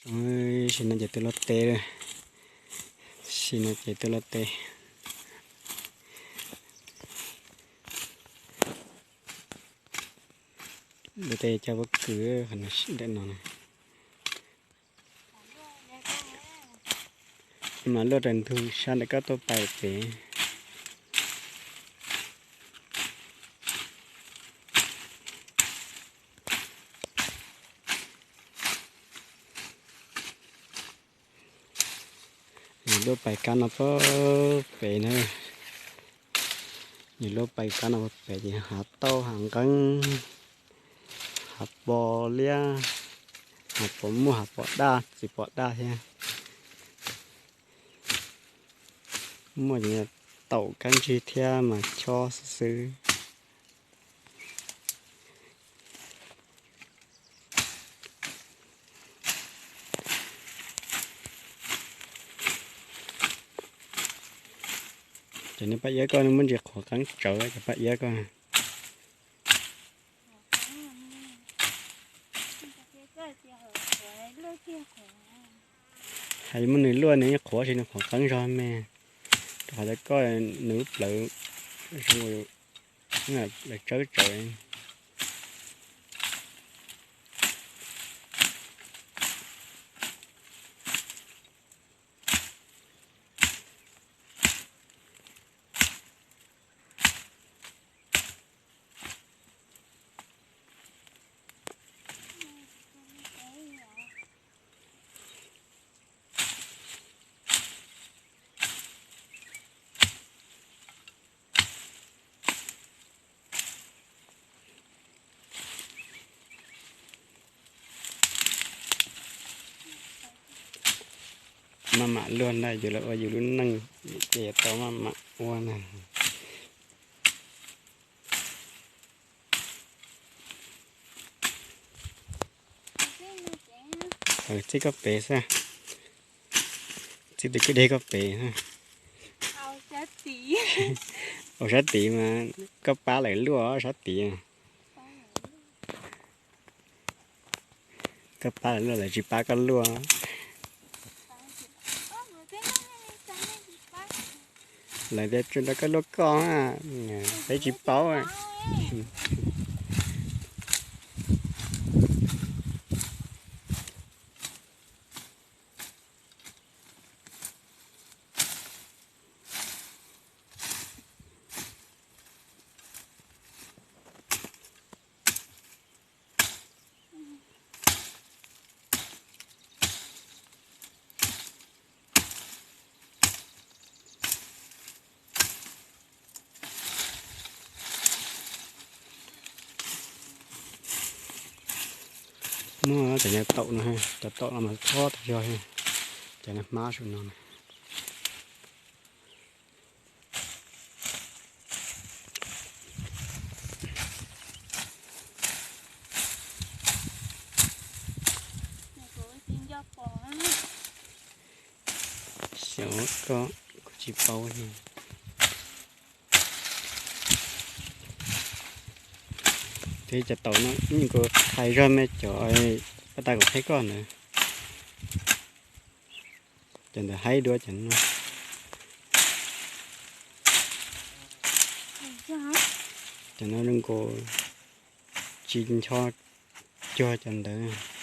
Sim no ces twb luaj teb lawm. Sim no ces twb luaj teb. Luaj teb coj pob kws ntawm no. Mas luaj raws ntug sab ntawm koj tuaj pais pem. Yus luaj pais kab no pem na. Yus luaj pais kab no pem ces hav tauj hav nqeeb, hav pos liab, hav pos muaj, hav pos daj, txiv pos daj thiab. Muaj ces taum kab ntsig thiab mas chob xwb xwb. Ces nws paj iab koj, nws muaj ntsis qhuav qeeb tsawv, ces paj iab koj. Hais muab nws luaj nws yeej qhuav, tab sis nws qhuav qeeb zog me. Rau qhov tias koj nws lub plawv zoo li plawv tsawb tsawv. Maj mam luaj ntag, yus los ua yus lub neej ces yuav tau maj mam ua na. Txij koj pem xwb. Txij tus kwj deg koj pem. Ua sab tid mas koj pab lawv luaj sab tid. Koj pab lawv luaj, lawv tsis pab koj luaj. Lawv tias tsuas nrog koj luaj koj, peb tsis paub. Muab cov nyob taum no, cov taum no mas txhob tag zog, cov nyob hmab saum no. Xyov koj, kuv tsis paub li. Thiab cov taum no ib nyuag kuv hais zog me cov paj tas kuv qheb koj ntawd. Cov ntawd haib dua cov no. Cov no zoo nkaus tsis ncho cuag cov ntawd.